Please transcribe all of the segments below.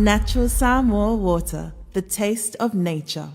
Natural Samoa water, the taste of nature.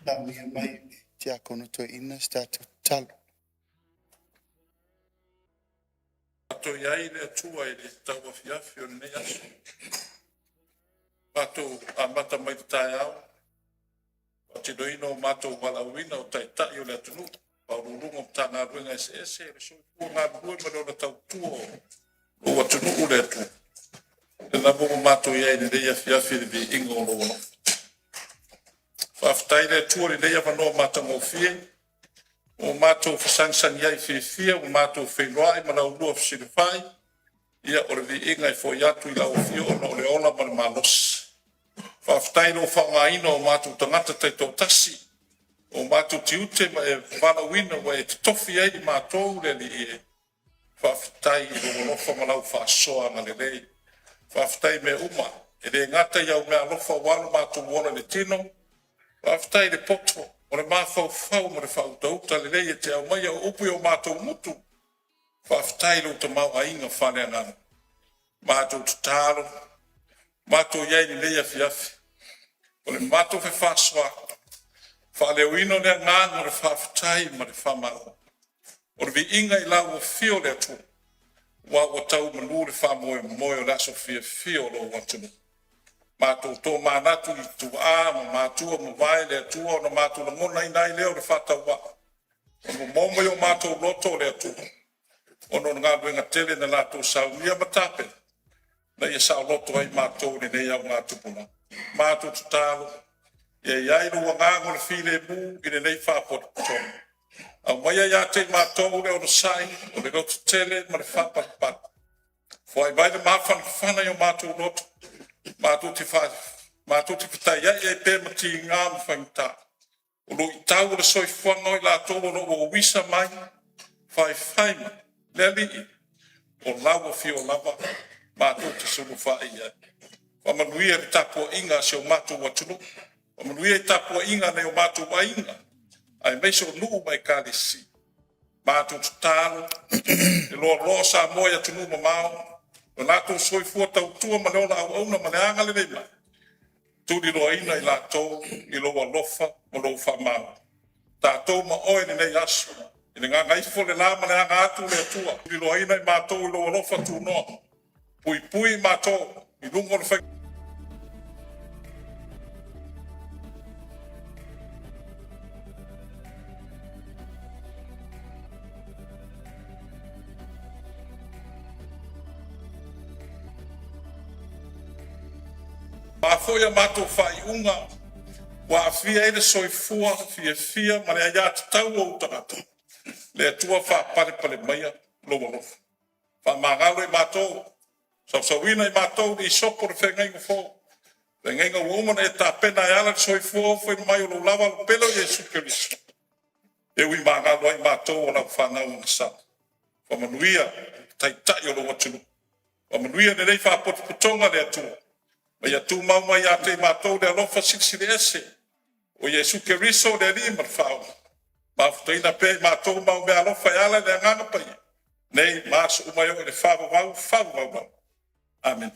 Faamanuia mai le Tiakono Toeaina se tatou tatalo. Matou i ai le Atua i le tauafiafi o lenei aso. Matou amata mai le taeao, faatinoina o matou valaauina o Taitai o le atunuu, Faauluuluga o Matagaluega eseese, le soifua galulue ma le ola tautua o lou atunuu le Atua. O lena ua matou i ai i lenei afiafi i le viiga o lou alofa. Faafetai le Atua i lenei avanoa matagofie ua matou fesagisagi ai fiafia, ua matou feiloai ma la ulua fesilafai. Ia o le viiga e foi atu i lau Afioga ona o le ola ma le malosi. Faafetai i lou faaaogaina o matou tagata taitoatasi, o matou tiute ma e valaauina ua e totofi ai i matou le Alii e. Faafetai i lou alofa ma lau faasoa agalelei. Faafetai i mea uma, e le gata i au meaalofa aua lo matou ola i le tino, faafetai i le poto o le mafaufau ma le faautauta lelei e te aumaia o upu i o matou gutu. Faafetai i lou tamaoaiga faaleagaga. Matou tatalo, matou i ai i lenei afiafi, o le matou fefaasoa faaleoina o le agaga o le faafetai ma le faamalo. O le viiga i lau Afio le Atua. Aua ua tau i manu le faamoemoe o le aso fiafia o lou atunuu. Matou tomanatu i tuaa ma matua ua mavae, le Atua ona matou lagonaina ai lea o le faatauvaa ma momomo i o matou loto le Atua, ona o le galuega tele na latou saunia ma tapena, ina ia saoloto ai matou i lenei augatupulaga. Matou tatalo, ia i ai lou Agaga o le filemu i lenei faapotopotoga, aumaia ia te i matou le onosai, o le lototele ma le faapalepale. Foai mai le mafanafana i o matou loto, matou te fetaiai ai pea ma tiga ma faigata, o luitau o le soifuaga, o i latou o lo o ua uisa mai, faifai mai. Le Alii, o lau Afio lava matou te sulufai i ai. Faamanuia i le tapuaiga a si o matou atunuu, faamanuia i le tapuaiga a nai o matou aiga, aemaise o nuu ma ekalesia. Matou tatalo e loaloa Samoa i atunuu mamao, lo latou soifua tautua ma le ola auauna ma le agalelei mai, tuliloaina i latou i lou alofa ma lou faamagalo. Tatou ma oe i lenei aso, i le gagaifo le la ma le aga atu le Atua, tuliloaina i matou i lou alofa tunoa, puipui i matou i luga o le faiga a foi a matou faaiuga ua aafia ai le soifua fiafia ma le aiatatau a ou tagata, le Atua faapalepale maia lou alofa. Faamagalo i matou, sausuina i matou i le isopo o le feagaiga fou, feagaiga ua uma ona e tapena e ala i le soifua ofoina mai o lou lava alo pele o Iesu Keriso, e ui magalo ai matou o lau fanau agasala. Faamanuia i le Taitai o lou atunuu, faamanuia i lenei Faalapotopotoga le Atua, ma ia tumau mai ia te i matou le alofa Silisili Ese o Iesu Keriso o le Alii ma le Faaola, mafutaina pea i matou mau meaalofa e ala i le Agaga Paia, nei ma aso uma e oo i le faavavau, faavavau lava. Amene.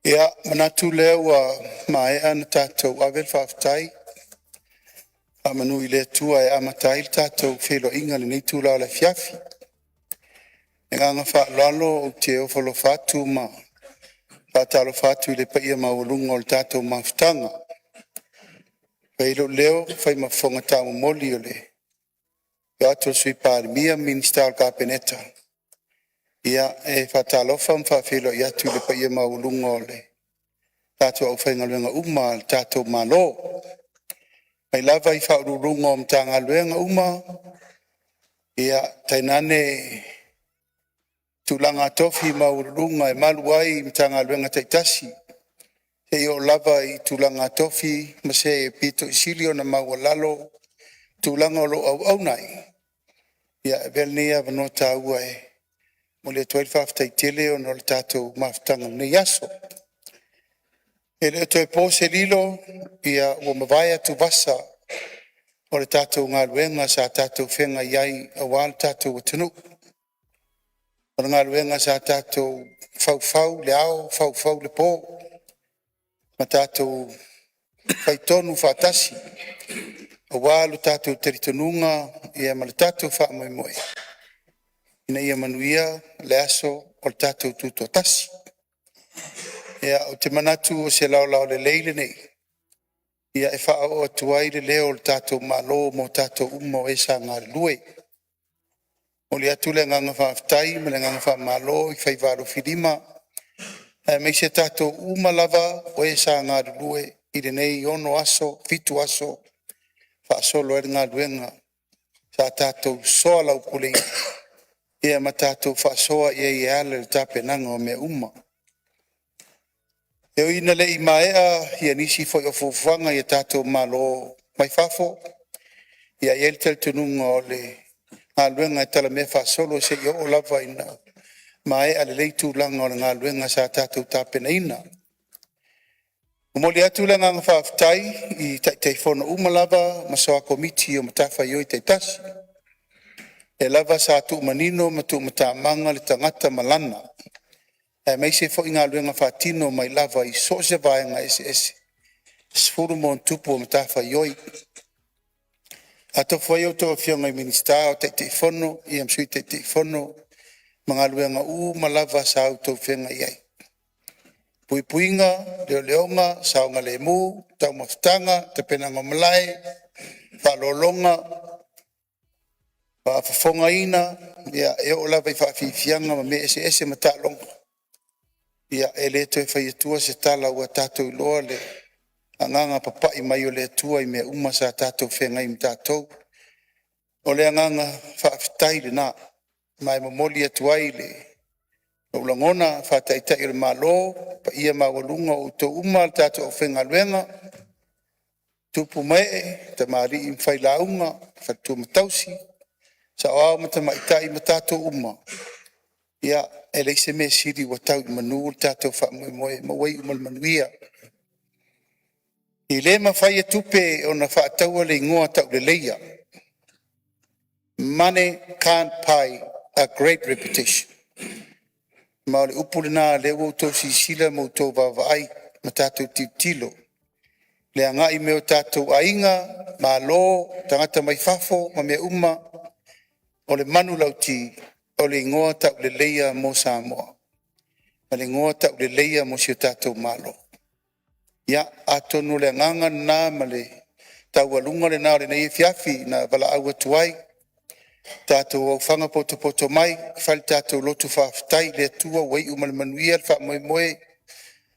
Ia, manatu lea ua maea ona tatou ave le faafetai faamanu i le Atua e amata ai le tatou feiloaiga i lenei itula o le afiafi. Ma le agaga faaaloalo ou te ofo alofa atu ma faatalofa atu i le paia maualuga o le tatou mafutaga. E fai ai lou leo e fai ma fofoga taumomoli o le afio atu o le Sui Palemia ma Minisita o le Kapeneta. Ia, e faatalofa ma faafeiloai atu i le paia maualuga o le tatou aufaigaluega uma a le tatou Malo, mai lava i Ofisa Sili o Pulega o Matagaluega uma, tainane tulaga tofi maualuluga e malu ai Matagaluega taitasi, seia oo lava i tulaga tofi ma se e aupito sili ona maualalo tulaga o lo o auauna ai. Ia, e avea lenei avanoa taua e momoli atu ai le faafetai tele ona o le tatou mafutaga i lenei aso. E le o toe po se lilo, ua mavae atuvasa o le tatou galuega sa tatou feagai ai aua lo tatou atunuu. O le galuega sa tatou faufau le ao faufau le po ma tatou faitonu faatasi aua lo tatou talitonuga ma le tatou faamoemoe ina ia manuia le aso o le tatou tutoatasi. Ia, ou te manatu o se laolao lelei lenei e faaoo atu ai le leo o le tatou Malo mo tatou uma o e sa galulue. E momoli atu le agaga faafetai ma le agaga faamalo i faiva alofilima aemaise tatou uma lava o e sa galulue i lenei 6 aso, 7 aso faasolo ai le galuega sa tatou soalaupuleina ma tatou faasoa i ai e ala i le tapenaga o mea uma. E ui ina le i maea ia nisi foi o fuafuaga i a tatou malo mai fafo, ia e i ai le talitonuga o le galuega e talamea faasolo seia oo lava ina maea lelei tulaga o le galuega sa tatou tapenaina. E momoli atu le agaga faafetai i Taitaifono uma lava ma soa Komiti o matafaioi taitasi, lea lava sa tuumanino ma tuumatamaga le tagata ma lana, aemaise foi galuega faatino mai lava i so o se vaega eseese e 10+ matafaioi. Atofo ai a outou Afioga i Minisita o Taitaifono ma Sui Taitaifono ma galuega uma lava sa outou feagai ai, puipuiga, leoleoga, saogalemu, taumafataga, tapenaga o malae, faaaloaloga, e oo lava i faafiafiaga ma mea eseese ma taaloga. Ia e le toe fai atua se tala ua tatou iloa le agaga papai mai o le Atua i mea uma sa tatou feagai ma tatou. O le agaga faafetai lena, ma e momoli atu ai le lou lagona faa-Taitai o le Malo, paia maualuga o outou uma le tatou aufaigaluega, tupu ma ee, tamalii ma failauga, faletua ma tausi, saoao ma tamaitai ma tatou uma. Ia e leai se mea sili ua tau i manu le tatou faamoemoe ma ua iu ma le manuia. E le mafai e tupe ona faataua le igoa tauleleia. Money can't buy a great reputation. Ma o le upu lena o lea ua outou silasila ma outou vaavaai ma tatou tilotilo i le agai mai o tatou aiga, malo, tagata mai fafo ma mea uma, o le manulauti o le igoa tauleleia mo Samoa ma le igoa tauleleia mo si o tatou Malo. Ia, atonu o le agaga lena ma le taualuga lena o lenei afiafi na valaau atu ai, tatou aofaga potopoto mai, fai le tatou loto faafetai i le Atua ua iu ma le manuia le faamoemoe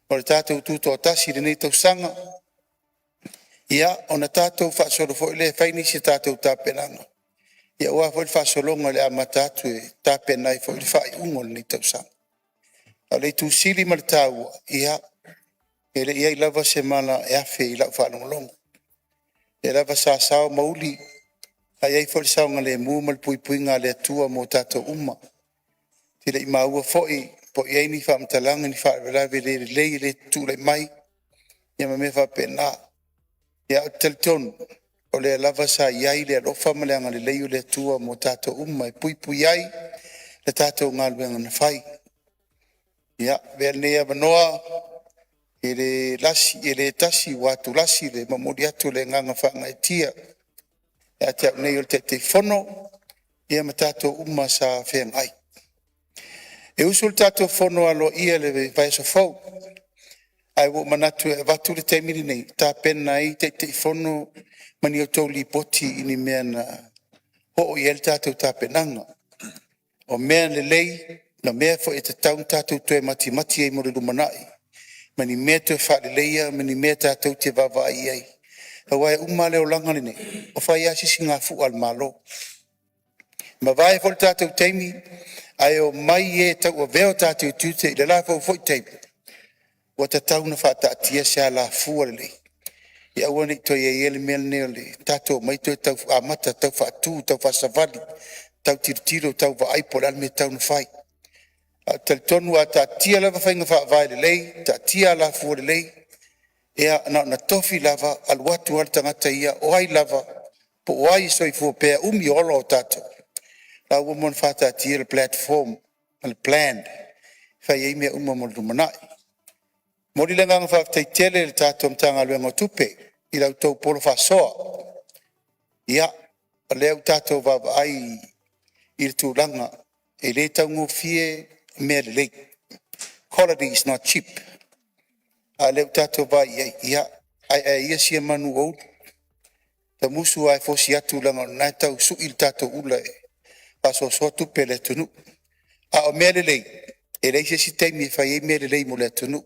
o le tatou tutoatasi i lenei tausaga. Ia ona tatou faasolo foi lea e fai nisi a tatou tapenaga aua foi le faasologa i le amata atu e tapena ai foi le faaiuga o lenei tausaga. A o le itu sili ma le taua, ia, e le i i ai lava se mala e afe i lau faalogologo, o lea lava sa sao ma uli, sa i ai foi le saogalemu ma le puipuiga a le Atua mo tatou uma. E le i maua foi po o i ai ni faamatalaga ni faalavelave le lelei e le tulai mai ia ma mea faapena. Ia ae ou te talitonu o lea lava sa i ai le alofa ma le agalelei o le Atua mo tatou uma e puipui ai le tatou galuega na fai. Ia, avea lenei avanoa e le tasi ua atulasi le momoli atu o le agaga faagaeetia ia te au nei o le Taitaifono ma tatou uma sa feagai. E usu le tatou fono aloaia i le vaiaso fou, ae ua ou manatu e avatu le taimi lenei e tapena ai Taitaifono ma ni a outou lipoti i ni mea na oo i ai le tatou tapenaga. O mea lelei ma mea foi e tatau ona tatou toe matimati ai mo le lumanai ma ni mea toe faaleleia ma ni mea tatou te vaavaai i ai, aua e uma lava le olaga lenei, ua fai lava si sigafu'a a le Malo. E mavae foi le tatou taimi ae omai e tauavea o tatou tiute i le la foi taimi, ua tatau ona faataatia se alafua lelei e aua ne i toe i ai le mea lenei o le tatou omai toe tau amata tau faatu, tau faasavali, tau tilotilo, tau vaai po o le a le mea e tatau ona fai. Ae ou te talitonu a taatia lava faiga faavae lelei, taatia alafua lelei, ia na ona tofi lava alu atu lava le tagata ia, o ai lava po o ai e soifua pea, umi o ola o tatou, la ua uma ona faataatia le platform ma le plan e fai ai mea uma mo le lumanai. E momoli le agaga faafetai tele i le tatou Matagaluega o Tupe i la outou polo faasoa. Ia, o lea ua tatou vaavaai i le tulaga e le taugofie mea lelei, quality is not cheap. A o lea ua tatou vaai i ai, ia ae ae ia sia manu ua ulu, tamusu ae fosi atu leaga o lena e tau sui le tatou ula e faasoasoa tupe a le atunuu. A o mea lelei, e leai se isi taimi e fai ai mea lelei mo le atunuu,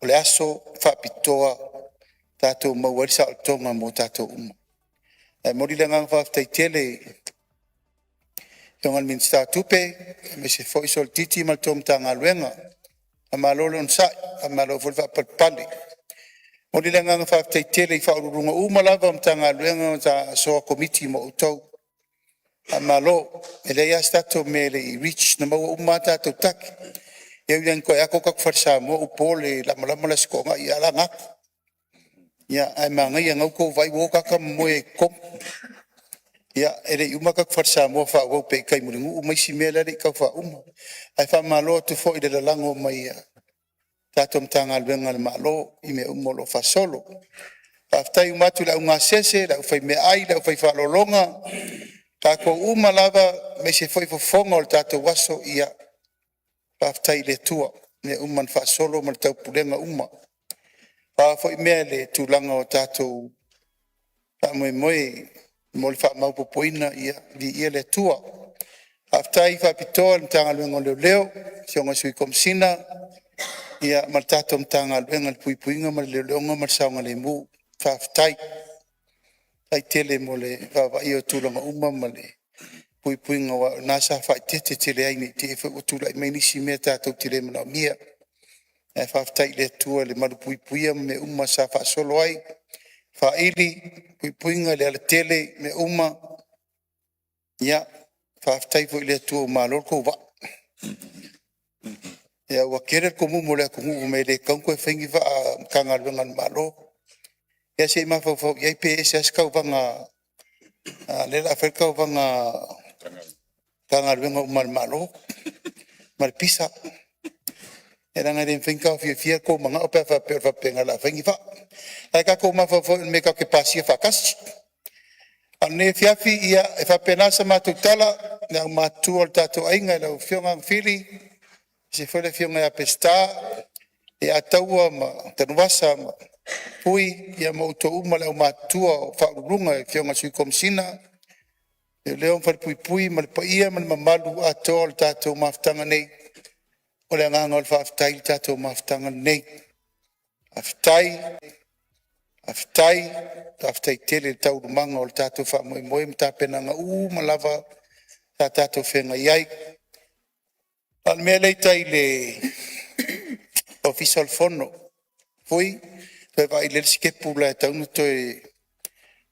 o le aso faapitoa tatou maua ai le saolotoga mo tatou uma. Ae momoli le agaga faafetai tele i le Afioga i le Minisita o Tupe, aemaise foi Sualatiti ma le tou Matagaluega. Faamalo le onosai, faamalo foi le faapalepale. E momoli le agaga faafetai tele i Ofisa Sili o Pulega uma lava o Matagaluega sa soa komiti ma outou, faamalo. E leai lava se tatou mea e le i reach, na maua uma lava tatou target. E ui lava ina toe ato tatou fale Samoa upo le lamalama le Aso Toonai ae laga atu. Ia ae manaia o lena ua outou vaai ua o tagata ma moe ai i totonu. Ia e le i uma tatou fale Samoa faaauau pea i tai i Mulinuu ma isi mea la e le i tau faauma. Ae faamalo atu foi i le lalago mai a tatou Matagaluega a le Malo i mea uma o lo o faasolo. Faafetai uma atu i le au gasese, le aufaimeaai, le aufai faaaloaloga, tatou uma lava aemaise foi fofoga o le tatou aso. Ia faafetai i le Atua i mea uma na faasolo ma le taupulega uma. O a foi mea i le tulaga o tatou faamoemoe mo le faamaopoopoina, ia viia le Atua. Faafetai faapitoa i le Matagaluega o Leoleo, afioga i le Sui Komesina ma le tatou Matagaluega o le Puipuiga ma le Leoleoga ma le Saogalemu. Faafetai. Faafetai tele mo le vaavaaia o tulaga uma ma le puipuiga aua o i ina sa faaeteete tele ai ne i te i foi ua tulai mai nisi mea tatou te le manaomia. Ae faafetai i le Atua i le malupuipuia ma mea uma sa faasolo ai, faili, puipuiga i le alatele, mea uma. Ia faafetai foi i le Atua ua malo le tou vaa. Ia ua tele le tomumu o le atunuu fai mai e le tatau ona toe fai ni vaa a Matagaluega a le Malo. Ia se i mafaufau i ai pe ese lava se tauvaga a lea o le a fai le tauvaga a Matagaluega uma a le Malo ma le pisa. Ia leaga e le mafai ona taofiofia outou manao pe a faapea o le faapena o le a fai ni vaa. Ae tatou mafaufau i mea tatou te pasia faatasi. A o lenei afiafi, ia e faapena sa matou tala le aumatutua o le tatou aiga i lau Afioga Agafili, aemaise foi le afioga ia Peseta, ia Taua ma Tanuvasa ma Fui, ia ma outou uma le aumatutua o Faauluuluga, le afioga i le Sui Komesina o Leoleo ma Falepuipui ma le paia ma le mamalu atoa o le tatou mafutaga nei. O le agaga o le faafetai i le tatou mafutaga nei. Faafetai, faafetai, faafetai tele i taualumaga o le tatou faamoemoe ma tapenaga uma lava sa tatou feagai ai. A o le mea lea i tai i le Ofisa o le Fono, Vui, toe vaai lelei le sikepu lela e tatau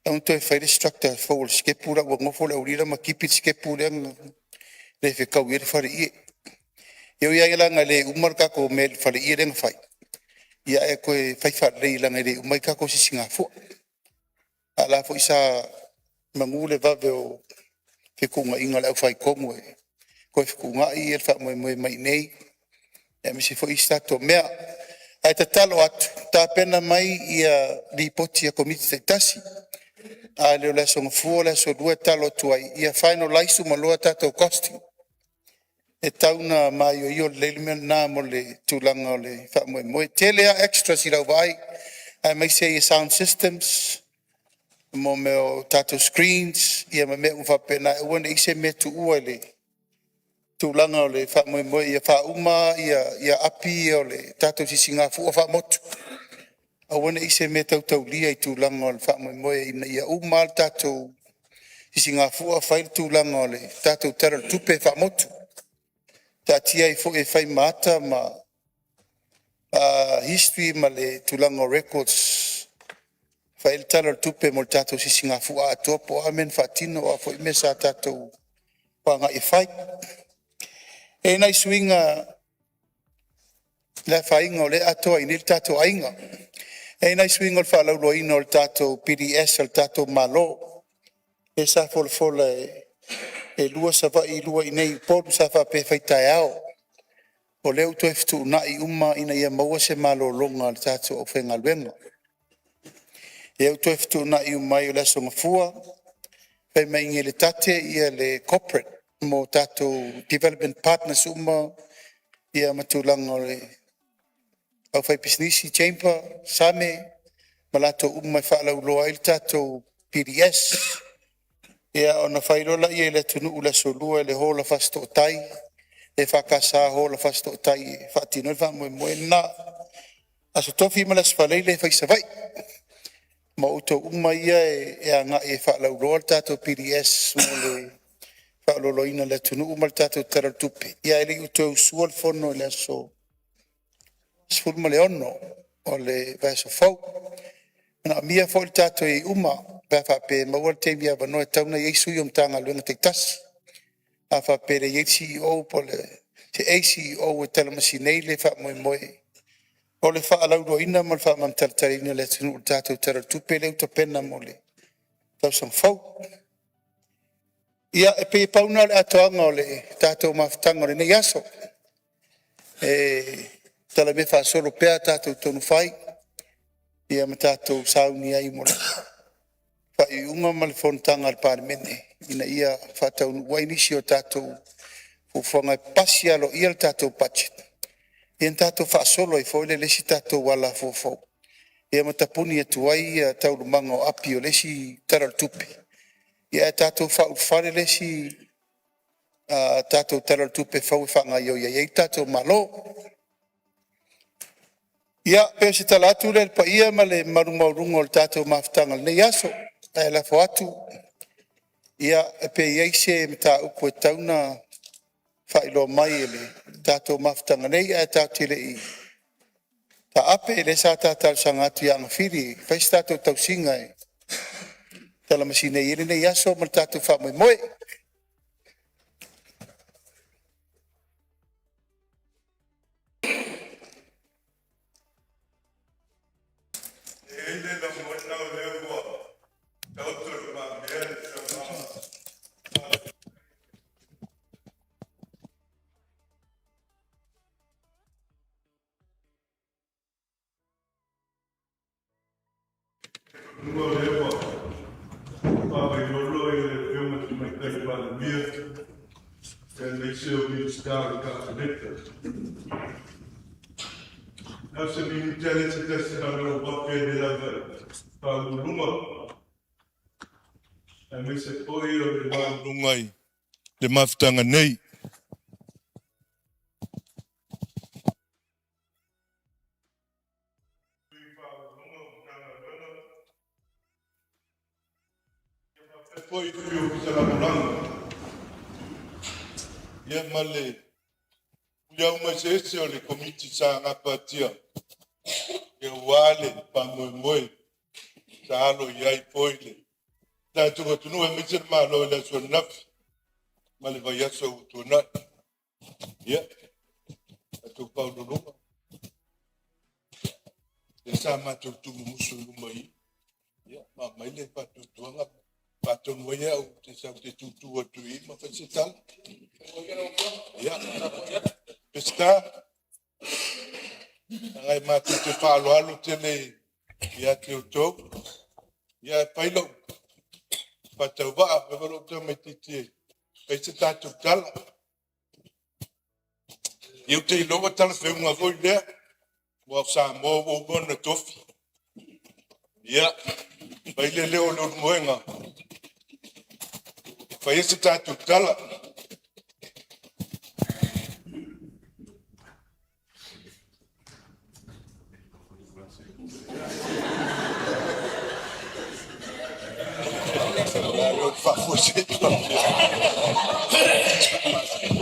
ona toe fai le structure fou o le sikepu lela ua nofo le aualii le la ma tipi le sikepu lea na le fetaui ai le faleie. E ui lava la ina le uma le tatou mea i le faleie lea na fai, ae toe fai faalelei leaga e le uma ai tatou sisigafua. A o la e foi sa manu le vave o fetuunaiga a le aufai tonu e toe fetuunai le faamoemoe mai i inei aemaise foi isi tatou mea. Ae tatalo atu, tapena mai Lipoti a Komiti taitasi. A le o le aso Gafua o le aso Lua e tatalo atu ai ia finalize uma loa tatou costing. E tatau ona maioio lelei le mea lena mo le tulaga o le faamoemoe. E tele lava extras i lau vaai, aemaise sound systems, mo mea o tatou screens ma mea uma faapena. Aua ne i i ai se mea e tuua i le tulaga o le faamoemoe ia faauma api ia o le tatou sisigafua faamotu. Aua ne i i ai se mea e tautaulia i tulaga o le faamoemoe ina ia uma le tatou sisigafua fai le tulaga o le tatou Tala o le Tupe faamotu. Taatia ai foi e fai ma ata ma history ma le tulaga o records e fai ai le Tala o le Tupe mo le tatou sisigafua atoa, po o a mea na faatino a o a foi mea sa tatou agai e fai. E i ai nai suiga le afaina o lea e atoa ai nei le tatou aiga. E i ai nai suiga o le faalauiloaina o le tatou PDS a le tatou Malo, lea sa folafola e lua Savaii lua i inei i Upolu sa faapea e fai taeao. O lea ua toe fetuunai uma ina ia maua se malologa o le tatou aufaigaluega. Lea ua toe fetuunai uma ai, o le aso Gafua fai mai i inei i le TATTE le corporate mo tatou development partners uma ia ma tulaga o le aufaipisinisi, chamber, SAME ma latou uma e faalauiloa ai le tatou PDS. Ia ona fai loa lea i le atunuu i le aso Lua i le hall o Fasitootai, EFKS Hall o Fasitootai e faatino ai le faamoemoe lena. Aso Tofi ma le Aso Faraile e fai i Savaii mo outou uma ia e agai e faalauiloa le tatou PDS mo le faaaloaloina o le atunuu ma le tatou Tala o le Tupe, ae le i toe usua le fono i le aso 16 o le vaiaso fou. E manaomia foi le tatou i ai uma pe a faapea e maua le taimi avanoa, e tatau ona i ai sui o Matagaluega taitasi. A faapea e leai le CEO po o se ACEO e talamasi nei le faamoemoe o le faalauiloaina ma le faamatalatalaina i le atunuu o le tatou Tala o le Tupe lea ua tapena mo le tausaga fou. Ia, e pei e pau lena o le atoaga o le tatou mafutaga o lenei aso. E talamea faasolo pea a tatou tonufai. Ia ma tatou sauni ai mo le faaiuiuga ma le fonotaga a le Palemene ina ia faataunuu ai nisi o tatou fuafuaga e pasi aloaia le tatou budget, ia ona tatou faasolo ai foi lea i le isi tatou alafua fou, ia ma tapuni atu ai taualumaga o api o le isi Tala o le Tupe, ia ae tatou faaulufale le isi tatou Tala o le Tupe fou e faagaioi ai le tatou Malo. Ia, pei o se tala atu lea i le paia ma le mamalu maualuga o le tatou mafutaga i lenei aso. Ae lafo atu pe i ai se mataupu e tatau ona faailoa mai e le tatou mafutaga nei ae tatou te le i taape, lea sa ta talosaga atu ia Agafili e fai se tatou tausiga e talamasina ai lenei aso ma le tatou faamoemoe. E i ai le lagona o lea ua taoto i lumamea le saunoaga. O lea ua faavailolo le Afioga i le Tamaitai Palemia aemaise o Minisita o le Kapeneta. Na o se minute lava lea se tasi na ona ou afe ane lava i Faauluuluga aemaise foi o le maualuluga i le mafutaga nei. Foi i Ofisa Lagolago ia ma le muliauma eseese o le Komiti sa gapatia aua le faamoemoe sa alo i ai foi le tatou atunuu aemaise le Malo i le aso ananafi ma le vaiaso ua tuanai. Ia, tatou Faauluuluga, lea sa matou tuumumusu i luma i i, ia ma aumai le faatuatuaga faatonu ai au ou te sau ou te tutu atu i i ma fai se tala. Ia, Peseta, leaga e matou te faaaloalo tele ia te outou. Ia, e fai lou faatauvaa, fai foi lou tamaitiiti e fai se tatou tala. Ia ou te iloa ua talafeauga foi lea, aua o Samoa ua uma ona tofi. Ia, fai le leo o Leulumoega e fai ai se tatou tala.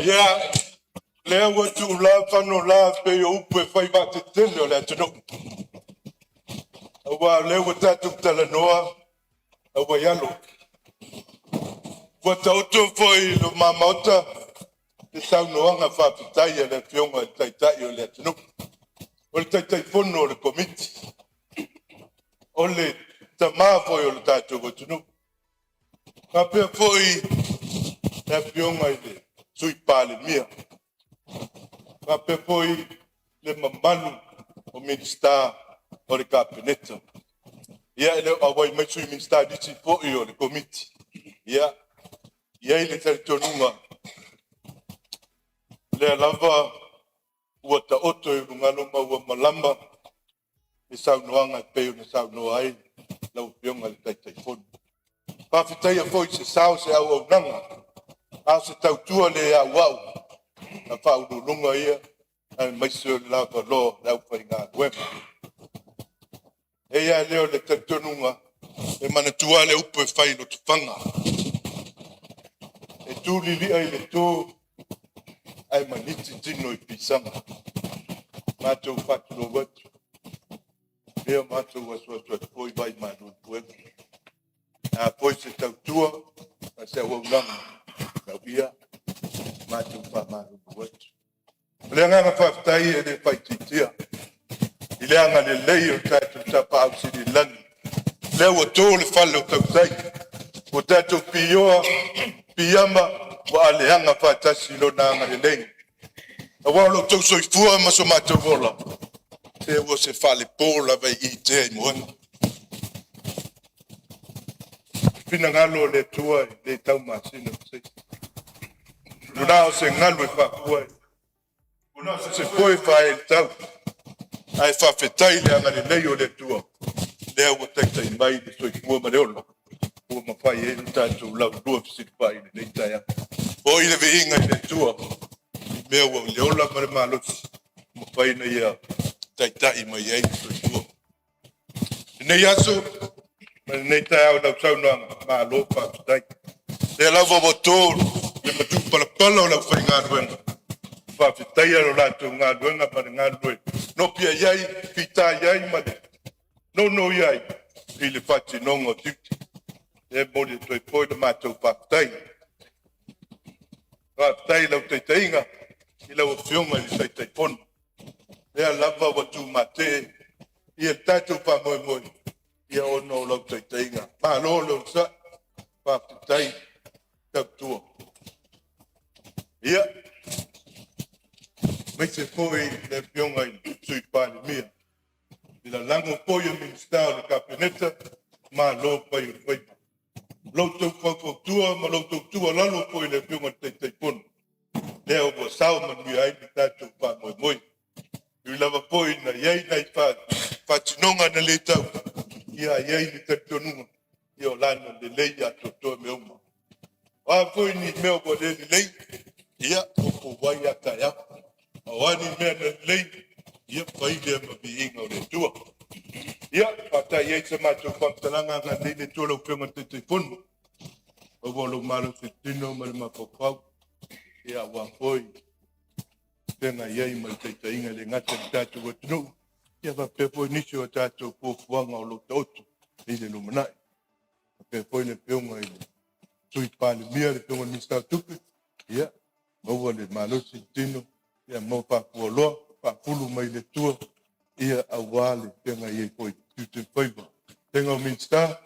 Ia, lea ua tuula fanola pei o upu e fai vaatetele o le atunuu, aua o lea ua tatou talanoa auaialo. Ua taoto foi i luma Maota le saunoaga faafetai a le Afioga i le Taitai o le atunuu, o le Taitaifono o le Komiti, o le tama foi o le tatou atunuu. Faapea foi le Afioga i le Sui Palemia, faapea foi le mamalu o Minisita o le Kapeneta. Ia, e le o auai mai Sui Minisita, nisi foi o le Komiti. Ia, e i ai le talitonuga, o lea lava ua taoto i luga ma ua malama le saunoaga e pei ona saunoa ai lau Afioga i le Taitaifono. Faafetaia foi se sao, se auaunaga, a o se tautua le auau a Faauluuluga ia aemaise o le lavaloa o le aufaigaluega. E i ai lava lea o le talitonuga, e manatua lava le upu e fai i Lotofaga, e tu lilia i le to ae maniti tino i pisaga. Matou faatulou atu, ia matou asuasu atu foi vai malu i puega. A foi se tautua a se auaunaga, ia matou faamalulu atu. O le agaga faafetai e le faaitiitia i le agalelei o le tatou Tapaau Sili i le lagi, lea ua to le fale o tautai, ua tatou pioa, piiama ua aleaga faatasi i Lona agalelei, aua o lo outou soifua ma so matou ola. Se ua se faalepo lava i i tea i moega. Finagalo o le Atua e le taumasina ma se isi. Luna o se galu e faapua, o se foe e faaelitau, ae faafetai i le agalelei o le Atua, lea ua taitai mai le soifua ma le ola, ua mafai ai ona tatou laulua fesilafai i lenei taeao. Foi le viiga i le Atua i mea ua le ola ma le malosi, ua mafai ona ia taitai mai ai le soifua. Lenei aso ma lenei taeao i lau saunoaga, malo faafetai. O lea lava ua to le matupalapala o le aufaigaluega, faafetaia lo latou galuega ma le galulue nopiai ai, fita i ai ma le nono i ai i le faatinoga o tiute. E momoli atu ai foi le matou faafetai. Faafetai i lau taitaiga i lau Afioga i le Taitaifono, lea lava ua tumate ia le tatou faamoemoe ia ona o lau taitaiga. Malo le onosai, faafetai tautua. Ia, aemaise foi le Afioga i le Sui Palemia, le lalago foi o Minisita o le Kapeneta, malo fai o le faiva. Lo outou faufautua ma la outou tuualalo foi i le Afioga i le Taitaifono, lea ua sao ma manuia ai le tatou faamoemoe. E ui lava foi ina i ai nai faatinoga na le tau, ia e i ai le talitonuga o Lana lelei atoatoa mea uma. O a foi ni mea ua le lelei, ia puipui lava taeao. A o a ni mea na lelei, ia fai lea ma viiga o le Atua. Ia faata'i ai sa matou faamatalaga, agalelei le Atua i lau Afioga i le Taitaifono, maua lou malosi i le tino ma le mafaufau ia aua foi le feagai ai ma le taitaiga e le gata i le tatou atunuu, ia faapea foi nisi o a tatou fuafuaga o lo o taoto i le lumanai. Faapea foi le Afioga i le Sui Palemia, le Afioga i le Minisita o Tupe, ia maua le malosi i le tino, ia maua faafualoa, faafulu mai le Atua aua le feagai ai foi i tiute ma faiva. Vasega o Minisita,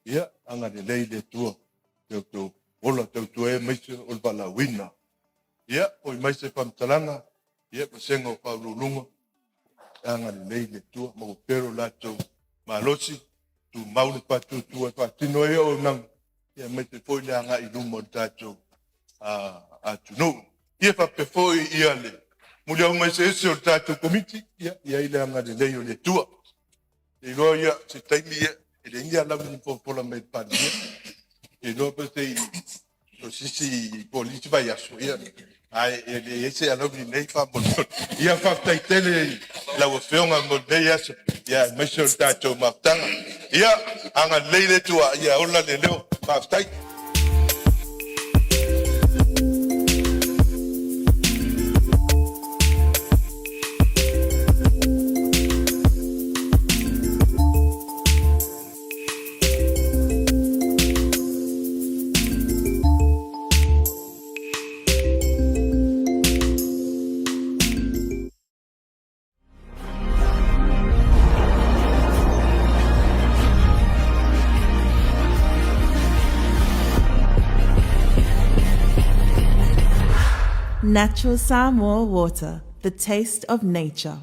ia agalelei le Atua ia outou ola tautua ai aemaise o le valaauina. Ia, foi mai se faamatalaga, ia vasega o Faauluuluga, agalelei le Atua, maua pea lo latou malosi, tumau le faatuatua e faatino ai auaunaga, aemaise foi le agai i luma o le tatou atunuu. Ia faapea foi ia le muliauma eseese o le tatou Komiti, ia i ai le agalelei o le Atua. Te iloa ia se taimi ia, e leai ni alauni na fofola mai e le Palemia. Te iloa pe se i o se isi po o le isi vaiaso, ia, ae e leai se alauni nei faamolemole. Ia faafetai tele i lau Afioga mo lenei aso, ia aemaise o le tatou mafutaga. Ia, agalelei le Atua, ia ola le leo. Faafetai. Natural Samoa water, the taste of nature.